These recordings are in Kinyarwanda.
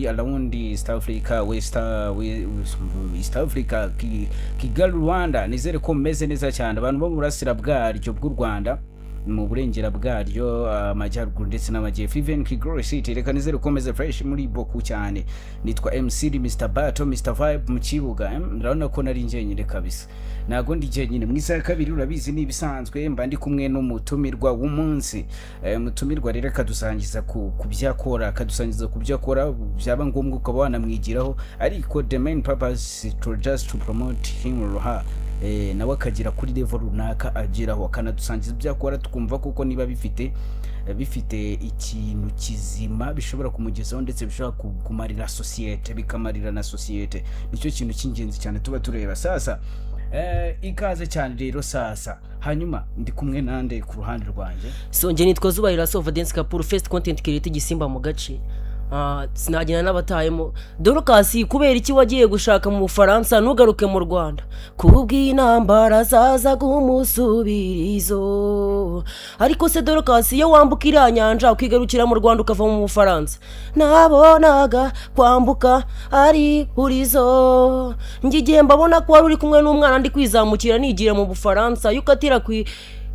bari around East Africa, West, East Africa, Kigali, Rwanda. Nizere ko mumeze neza cyane, abantu bo mu burasira bwaryo bw'u Rwanda, mu burengera bwaryo, amajyaruguru ndetse n'amajyepfo, even Kigali City. Reka nizere ko meze fresh muri boku cyane. Nitwa MC Mr Bato, Mr Vibe mu kibuga. Ndabona ko nari njyenyine kabisa, ntago ndi jyenyine. Mu isaha ya kabiri, urabizi, ni ibisanzwe, mba ndi kumwe n'umutumirwa w'umunsi. Umutumirwa rero akadusangiza ku byo akora, byaba ngombwa ukaba wanamwigiraho, ariko the main purpose is to just to promote him or her, nawe akagera kuri level runaka ageraho, akanadusangiza ibyo akora, tukumva kuko niba bifite ikintu kizima bishobora kumugezaho, ndetse bishobora kumarira sosiyete, bikamarira na sosiyete. Nicyo kintu cy'ingenzi cyane tuba tureba. Sasa ikaze cyane rero. Sasa hanyuma ndi kumwe nande ku ruhande rwanjye? So njye nitwa Zuba Sova Dance Kapoor, first content creator, igisimba mu gace. Sinagenda n'abatayemo. Dorcas, kubera iki wagiye gushaka mu Bufaransa ntugaruke mu Rwanda? Kubw'intambara zaza umusubirizo. Ariko se Dorcas, iyo wambuka iriya nyanja ukigarukira mu Rwanda, ukava mu Bufaransa, nabonaga kwambuka ari hurizo. Njye igihe mbabona ko wari uri kumwe n'umwana, ndi kwizamukira nigira mu Bufaransa, iyo ukatira ku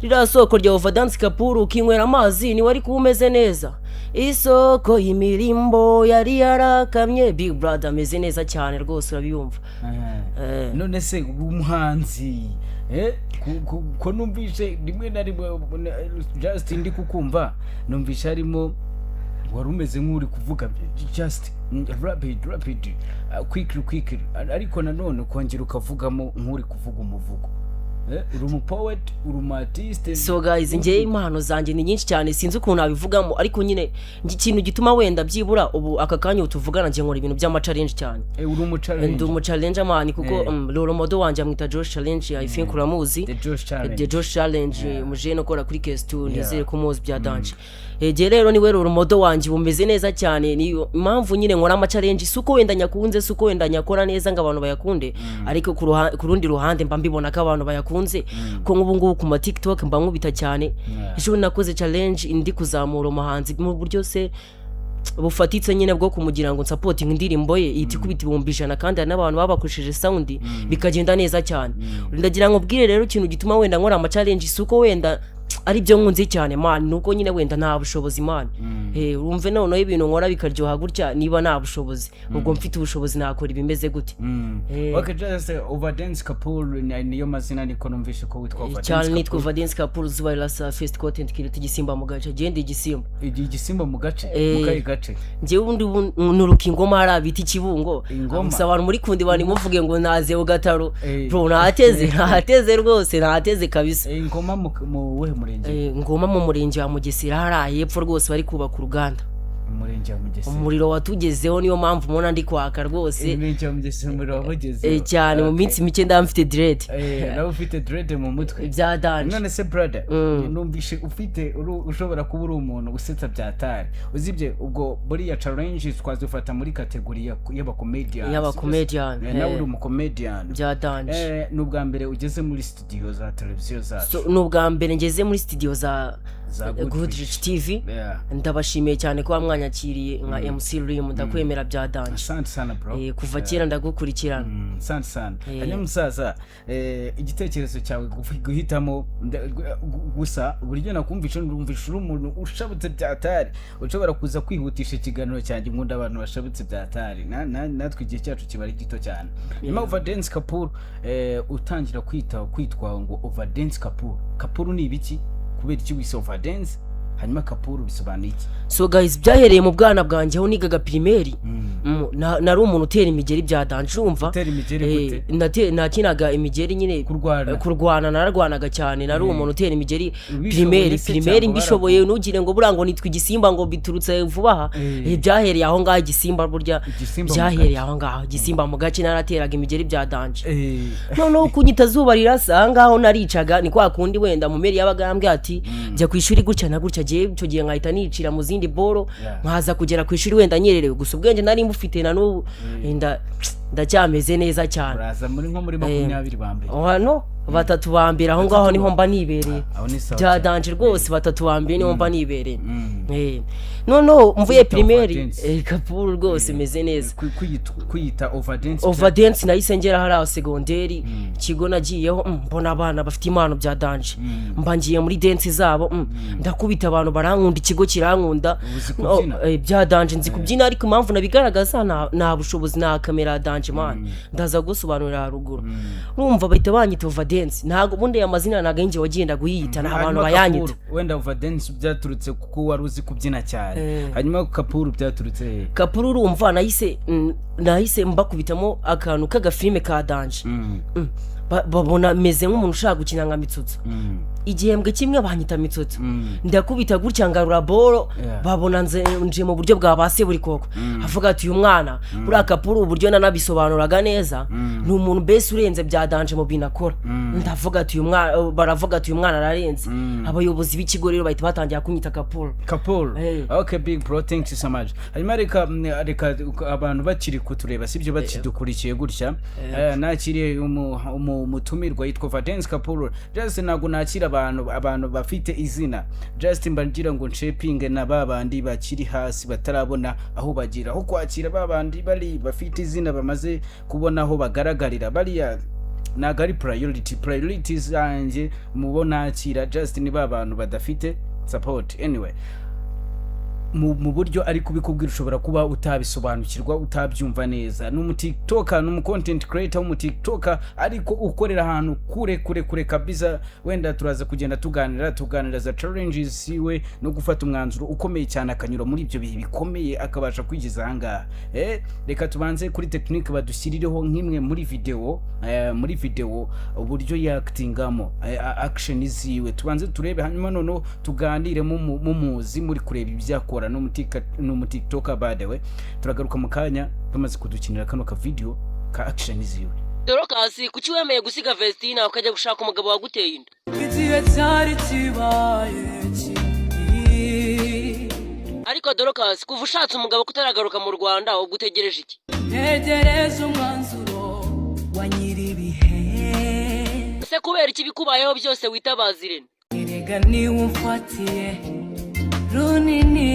ririya soko rya Overdance Kapoor ukinywera amazi, niwe ari kuba umeze neza. Isoko y'imirimbo yari yarakamye. Big brother, ameze neza cyane rwose, urabiyumva. None se umuhanzi, ko numvise rimwe na rimwe, just ndi kukumva, numvise harimo wari umeze nk'uri kuvuga just rapid rapid, quickly quickly, ariko nanone ukongera ukavugamo nk'uri kuvuga umuvugo. Uri umu poet, uri umu artiste? So guys, njye impano zanjye ni nyinshi cyane, sinzi ukuntu nabivugamo, ariko nyine njye ikintu gituma wenda byibura ubu aka kanya ubu tuvugana, njye nkora ibintu by'ama challenge cyane. Uri umu challenge? Ndi umu challenge man, kuko role model wanjye amwita Josh Challenge, I think uramuzi. The Josh Challenge. The Josh Challenge, umujene ukora kuri K2, nizere ko umuzi bya danger. Jye rero niwe role model wanjye, bumeze neza cyane. Niyo impamvu nyine nkora ama challenge. Si uko wenda nyakunze, si uko wenda nyakora neza ngo abantu bayakunde, ariko ku rundi ruhande mba mbibona ko abantu bayakunze, ko nk'ubu ngubu ku ma TikTok mba nkubita cyane. Ejo nakoze challenge ndi kuzamura umuhanzi mu buryo se bufatitse nyine bwo kumugira ngo nsupportinge indirimbo ye, ihita ikubita 100,000, kandi hari n'abantu babakoresheje sound bikagenda neza cyane. Ndagira ngo ubwire rero, ikintu gituma wenda nkora ama challenge si uko wenda ari byo nkunze cyane man, nuko nyine wenda nta bushobozi man. Urumve noneho ibintu nkora bikaryoha gutya, niba nta bushobozi, ubwo mfite ubushobozi nakora ibimeze gute? Okay, just Overdance Kapoor niyo mazina, niko numvishe ko witwa Overdance Cyane, nitwa Kapoor. Overdance Kapoor Zuba Rirasa, first content creator, igisimba mu gace, genda igisimba. Igisimba mu gace? Mu kahe gace? Njyewe ubundi ubu nuruka ingoma hariya bita Ikibungo. Ingoma. Gusa abantu muri kundi bani muvuge ngo naze gataro. Bro, nahateze, nahateze rwose, nahateze kabisa. Ingoma mu wuhe murenge? Ngoma mu murenge wa Mugesera, hariya hepfo rwose bari kubaka uruganda. Umurenge wa Mugesera. Umuriro watugezeho, niyo mpamvu mubona ndi kwaka rwose. Umurenge wa Mugesera, umuriro wabugezeho? Cyane, mu minsi mike ndaba mfite dread. Nawe ufite dread mu mutwe? Bya danger. None se brother, numvishe ufite ushobora kuba uri umuntu usetsa byatari uzibye. Ubwo buriya challenge twazifata muri category y'abacomedian. Y'abacomedian. Nawe uri umucomedian. Bya danger. Ni ubwa mbere ugeze muri studio za televiziyo zacu? So, ni ubwa mbere ngeze muri studio za Za Good Goodrich. Rich TV. Ndabashimiye cyane kuba mwanyakiriye nka MC Rim, ndakwemera bya danger. Asante sana, bro. Kuva kera ndagukurikirana. Asante sana. Hanyuma musaza, igitekerezo cyawe guhitamo gusa uburyo nakumvisha, ndumvisha uri umuntu ushabutse byatari, ushobora kuza kwihutisha ikiganiro cyanjye. Nkunda abantu bashabutse byatari. Natwe igihe cyacu kiba ari gito cyane. Nyuma Overdance Kapoor, utangira kwitwa ngo Overdance Kapoor, Kapoor ni ibiki? Kubera iki wise Overdance? Hanyuma Kapoor bisobanuye iki? So guys, byahereye mu bwana bwanjye aho nigaga primaire. Nari umuntu utera imigeri bya danger, urumva? Utera imigeri gute? Nakinaga imigeri nyine. Kurwana. Kurwana, nararwanaga cyane, nari umuntu utera imigeri. Ubishoboye Primaire. se Primaire. cyangwa Mbishoboye, ntugire ngo buriya ngo nitwa igisimba ngo biturutse vuba aha. Byahereye aho ngaho, igisimba burya. Igisimba mu Byahereye gace. aho ngaho, igisimba mu gace, narateraga imigeri bya danger. Noneho kunyita Zuba Rirasa, aha ngaho naricaga, ni kwa kundi wenda mu meri yabaga yambwiye ati jya ku ishuri gutya na gutya, gihe icyo gihe nkahita nicira mu zindi boro, nkaza kugera ku ishuri wenda nyererewe. Gusa ubwenge nari mbufite na n'ubu wenda. Ndacyameze neza cyane. Uraza muri nko muri 20 ba mbere? Hano batatu ba mbere aho ngaho niho mba nibereye. Aho ni sawa Bya cyane. danger rwose, batatu ba mbere niho mba nibereye. Noneho mvuye Kwiyita primaire, Overdance. Kapuru rwose meze neza. Kwiyita Overdance. Overdance, nahise ngera hariya segonderi, ikigo nagiyeho, mbona abana bafite impano bya danger, mba ngiye muri dance zabo, ndakubita, abantu barankunda, ikigo kirankunda. Uzi No, kubyina? Bya danger, nzi kubyina, ariko impamvu nabigaragaza nta bushobozi, nta kamera ya danger man, ndaza gusobanurira haruguru. Urumva bahita banyita Overdance. Ntabwo ubundi aya mazina ntabwo ari njye wagenda kuyita, ni abantu Hanyuma bayanyita. Kapuru, wenda Overdance byaturutse kuko wari uzi kubyina cyane, hanyuma Kapuru byaturutse he? Kapuru, urumva nahise mbakubitamo akantu k'agafilime ka danger. Babona meze nk'umuntu ushaka gukina nka Mitsutsu. Igihembwe kimwe banyita Mitsutsu, ndakubita gutya ngarura boro. Babona nje mu buryo bwa ba Seburikoko, avuga ati: "Uyu mwana buriya Kapuru," uburyo nanabisobanuraga neza, ni umuntu mbese urenze bya danger mu bintu akora. Ndavuga ati: "Uyu mwana," baravuga ati: "Uyu mwana ararenze." Abayobozi b'ikigo rero bahita batangira kunyita Kapuru. Kapuru. Okay, big bro, thank you so much. Hanyuma reka abantu bakiri kutureba, sibyo, bakidukurikiye gutya, nakiriye umutumirwa yitwa Overdance Kapuru. Just ntabwo nakira abantu bafite izina, just mba ngira ngo nshepinge na ba bandi bakiri hasi batarabona aho bagira aho kwakira ba bandi bari bafite izina, bamaze kubona aho bagaragarira. Bariya ntabwo ari priority zanjye mubo nakira, just ni ba bantu badafite support. Anyway, mu buryo ari kubikubwira ushobora kuba utabisobanukirwa, utabyumva neza. Ni umutiktoker, ni umu content creator w'umutiktoker, ariko ukorera ahantu kure kure kure kabisa. Wenda turaza kugenda tuganira za challenges ziwe no gufata umwanzuro ukomeye cyane, akanyura muri ibyo bihe bikomeye, akabasha kwigeza ahangaha. Reka tubanze kuri technique badushyirireho nk'imwe muri video, muri video uburyo yakitingamo, action ziwe, tubanze turebe, hanyuma noneho tuganire mumuzi muri kureba ibyo akora. N'umutiktoker, by the way. Turagaruka mu kanya bamaze kudukinira kano ka video ka action ziwe. Dorokasi, kuki wemeye gusiga Vestina ukajya gushaka umugabo waguteye inda? Igihe cyari kibaye kibi. Ariko Dorokasi, kuva ushatse umugabo kutaragaruka mu Rwanda, ubwo utegereje iki? Ntegereze umwanzuro wa nyir'ibihe. Ese kubera iki bikubayeho byose witabaza Irene? Erega niwe umfatiye runini.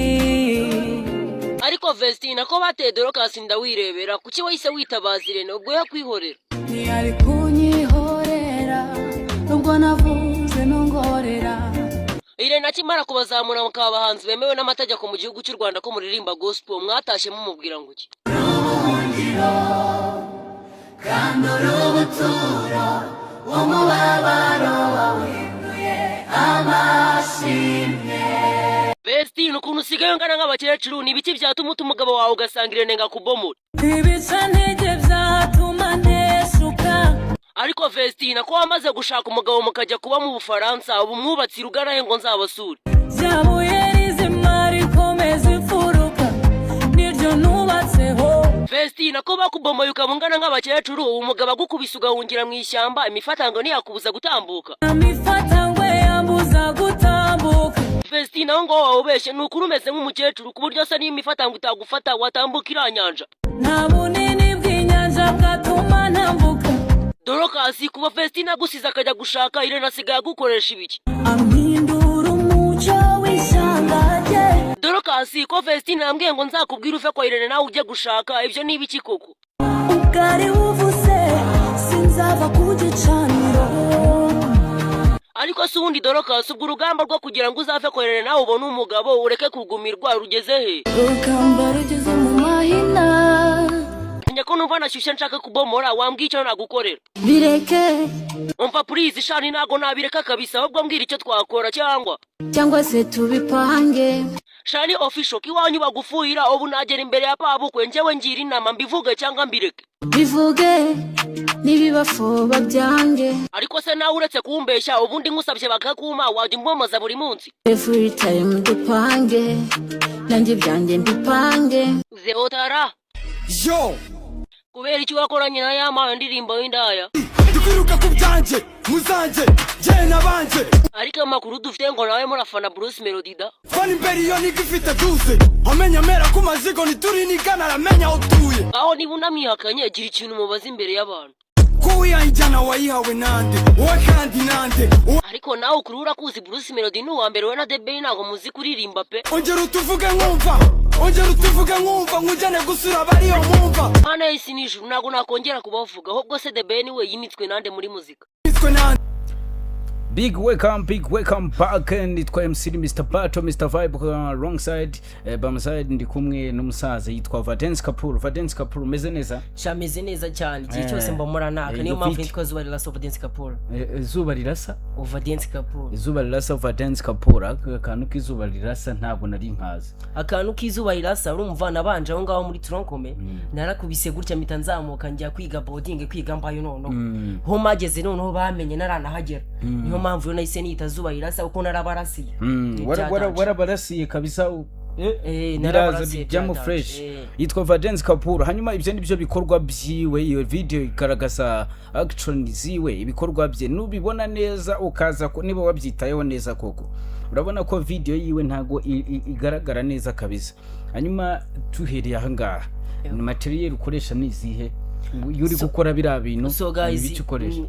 Ariko Vestina, ko bateye Dorokasi ndawirebera, kuki wahise witabaza Irene ubwo yakwihorera? Ntiyari kunyihorera nubwo navuze ntungorera. Irene akimara kubazamura mukaba abahanzi bemewe n'amategeko mu gihugu cy'u Rwanda ko muririmba gospel, mwatashye mumubwira ngo iki? Kandi uri ubuturo, umubabaro wahinduye amashimwe. Vestina, ukuntu usigaye ungana nk'abakecuru, ni ibiki byatuma uta umugabo wawe ugasanga Irene ngo akubomore? Ibica ntege byatuma nteshuka. Ariko Vestina, ko wamaze gushaka umugabo mukajya kuba mu Bufaransa, ubu mwubatse urugarahe ngo nzabasure? Ryabuye rizima rikomeza imfuruka, niryo nubatseho. Vestina, ko bakubomoye ukaba ungana nk'abakecuru, ubu umugabo agukubise ugahungira mu ishyamba, imifatango ntiyakubuza gutambuka? Imifatangwe yambuza gutambuka. Vestina, aho ngaho wawe ubeshye. Ni ukuri umeze nk'umukecuru, ku buryo se niyo imifatango itagufata watambuka iriya nyanja. Nta bunini bw'inyanja bwatuma ntambuka. Dorokasi, kuva Vestina agusize akajya gushaka Irene, asigaye agukoresha ibiki? Ampindura umuco w'ishyanga rye. Dorokasi, ko Vestina yambwiye ngo nzakubwire uve kwa Irene nawe ujye gushaka, ibyo ni ibiki koko? Ubwari buvuze sinzava ku gicaniro. Ariko se ubundi Dorokasi, ubwo urugamba rwo kugira ngo uzave kwa Irene nawe ubone umugabo ureke kugumirwa rugeze he? Urugamba rugeze mu mahina. Menya ko numva nashyushye nshaka kubomora, wambwiye icyo nagukorera? Bireke. Umva, please shani, ntago nabireka kabisa, ahubwo mbwira icyo twakora cyangwa Cyangwa se tubipange. Shani Official, ko iwanyu bagufuhira, ubu nagera imbere ya pabukwe njyewe ngira inama, mbivuge cyangwa mbireke? Bivuge, nibibafo babyange. Ariko se nawe uretse kumbeshya, ubundi nkusabye bakakuma wajya umbomoza buri munsi? Every time dupange, nanjye ibyanjye mbipange. Zeotara. Yo! Kubera icyo wakoranye na ya mayo ndirimbo y'indaya? Ndikwiruka ku byanjye, muzanjye jye nabanje. Ariko amakuru dufite ngo nawe murafana Bruce Melody da. Fana imbere, iyo niga ifite duze, amenya amera ku mazigo, ntiturinigana, aramenya aho utuye. Aho niba unamwihakanye, gira ikintu umubaza imbere y'abantu. Ko wihaye injyana, wayihawe nande wowe? Kandi nande? Ariko nawe ukuri urakuzi, Bruce Melody ni uwa mbere, we na The Ben ntabwo muzi kuririmba pe. Ongera utuvuge nkumva, ongera utuvuge nkumva, nkujyane gusura abariyo mwumva. Hano y'isi n'ijuru ntabwo nakongera kubavuga. Ahubwo se The Ben we yimitswe nande muri muzika? Nitwe nande? Big welcome, big welcome back. Nitwa MC Mr. Bato, Mr. Vibe, alongside by my side ndi kumwe n'umusaza yitwa Vadens Kapoor. Vadens Kapoor, umeze neza? Shameze neza cyane igihe cyose, mba muranaka. Niyo iyo mpamvu beat. nitwa Zuba Rirasa Vadens Kapoor. Izuba rirasa. Vadens Kapoor. Izuba rirasa Vadens Kapoor. Aka kantu k'izuba rirasa ntabwo nari nkazi. Akantu k'izuba rirasa, urumva nabanje aho ngaho muri tronc commun, narakubise gutya mpita nzamuka njya kwiga boarding, kwiga mbayo. Noneho ho mageze, noneho bamenye naranahagera, niyo mpamvu rero nahise nita Zuba Rirasa kuko narabarasiye. Ni ibyadanje. Warabarasiye kabisa, biraza. Narabarasiye Bijyamo byadanje, fresh. Eh. Yitwa Vadens Kapoor. Hanyuma ibyo nibyo bikorwa byiwe. Iyo video igaragaza action ziwe, ibikorwa bye. Nubibona neza ukaza niba wabyitayeho neza koko, urabona ko video yiwe ntago igaragara neza kabisa. Hanyuma tuhereye aha ngaha, ni material ukoresha ni izihe iyo uri gukora biriya bintu? So Ni guys, ibiki ukoresha?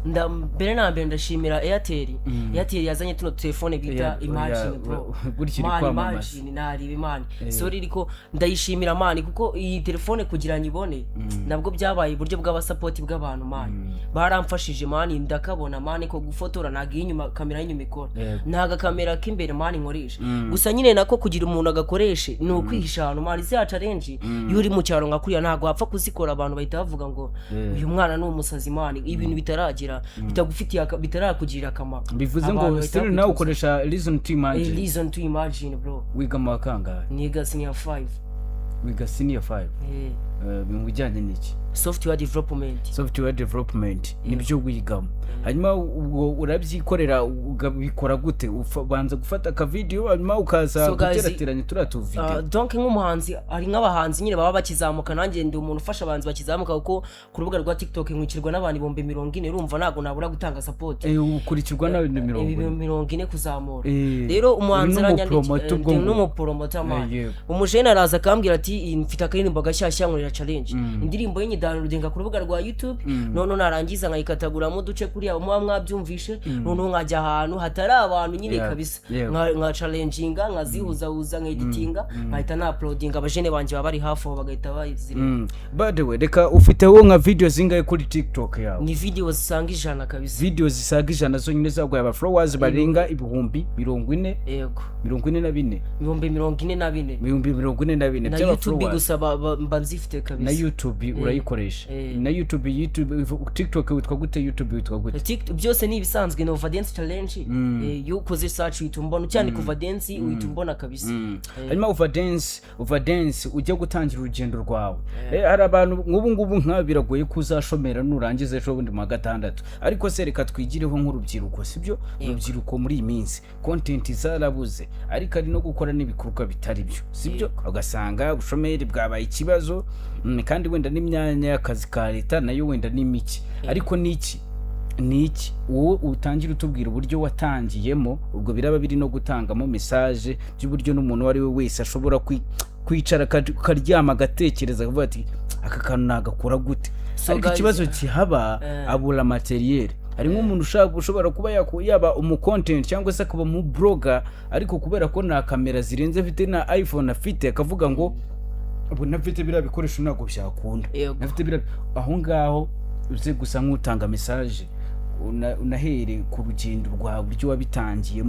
Mbere na mbere ndashimira Airtel. Airtel yazanye tuno telefone bita Imagine, bro. Gutya iri Man, kwamamaza. Imagine nariba imana, sorry, ariko ndayishimira man, kuko iyi telefone kugira ngo ibone nabwo byabaye uburyo bw'abasapoti bw'abantu man, baramfashije man, ndakabona man ko gufotora. Ntabwo iyi inyuma, kamera y'inyuma ikora, ntabwo kamera k'imbere man nkoresha gusa nyine nako kugira umuntu agakoreshe ni ukwihisha ahantu man. Ziriya challenge iyo uri mu cyaro nka kuriya ntabwo wapfa kuzikora, abantu bahita bavuga ngo uyu mwana ni umusazi man, ibintu bitaragira bitagufitiye bitarakugirira akamaro. Bivuze Abantu ngo bahita still nawe bakwita ukoresha Reason to Imagine? Reason to Imagine, bro. Wiga mu wa kangahe? Niga senior 5. Wiga senior 5? Eh. Mu bijyanye n'iki? Software development. Software development nibyo wigamo. Hanyuma ubwo urabyikorera, ukabikora gute? Ubanza gufata akavidiyo, hanyuma ukaza So guys, guterateranya turiya tuvideyo? Donc nk'umuhanzi, hari nk'abahanzi nyine baba bakizamuka, nanjye ndi umuntu ufasha abahanzi bakizamuka, kuko ku rubuga rwa TikTok nkurikirwa n'abantu 40,000. Urumva ntabwo nabura gutanga support. Ukurikirwa n'abantu 40? 40,000 kuzamura. Rero Uri umuhanzi n'umupromoter ubwo ndi ngubwo. n'umupromoter man. Yego. Umujene araza akambwira ati: "Iyi mfite akaririmbo gashyashya, nkorera challenge." Indirimbo ye nyidownloadinga ku rubuga rwa YouTube, noneho narangiza nkayikataguramo uduce kuriya muba mwabyumvishe, noneho nkajya ahantu hatari abantu nyine kabisa, nka challenginga, nkazihuzahuza, nkeditinga, nkahita na uploadinga, abajene banjye baba bari hafi aho bagahita bazireba. By the way, reka, ufiteho nka video zingahe kuri TikTok yawe? Ni video zisaga 100 kabisa. Video zisaga 100 zonyine zaguhaye aba followers barenga 40,000? Yego. 44? 44,000. 44,000 Na by'aba YouTube followers. gusa mba nzifite kabisa. Na YouTube urayikoresha? Eh. Na YouTube, TikTok witwa gute? YouTube witwa gute? TikTok byose ni ibisanzwe, ni Overdance Challenge. Iyo ukoze search uhita umbona, ucyandika Overdance uhita umbona kabisa. Hanyuma Overdance, ujya gutangira urugendo rwawe, hari abantu nk'ubu ngubu nka biragoye ko uzashomera nurangiza ejo bundi mu wa gatandatu, ariko se reka twigireho nk'urubyiruko, sibyo? Urubyiruko muri iyi minsi content zarabuze, ariko ari no gukora n'ibikorwa bitari byo, sibyo? Ugasanga ubushomeri bwabaye ikibazo, kandi wenda n'imyanya y'akazi ka leta nayo wenda ni mike. Ariko niki ni iki wowe utangira utubwira uburyo watangiyemo? Ubwo biraba biri no gutangamo message by'uburyo n'umuntu uwo ari we wese ashobora kwicara akaryama agatekereza, akavuga ati: "Aka kantu nagakora gute?" So Ariko guys, ikibazo kihaba, abura material. Hari nk'umuntu ushobora kuba yaba umu content cyangwa se akaba mu blogger, ariko kubera ko nta kamera zirenze afite, na iPhone afite, akavuga ngo ubu ntafite biriya bikoresho ntabwo byakunda. Ntafite biriya. Aho ngaho uze gusa nk'utanga message, unahere ku rugendo rwawe, uburyo wabitangiyemo.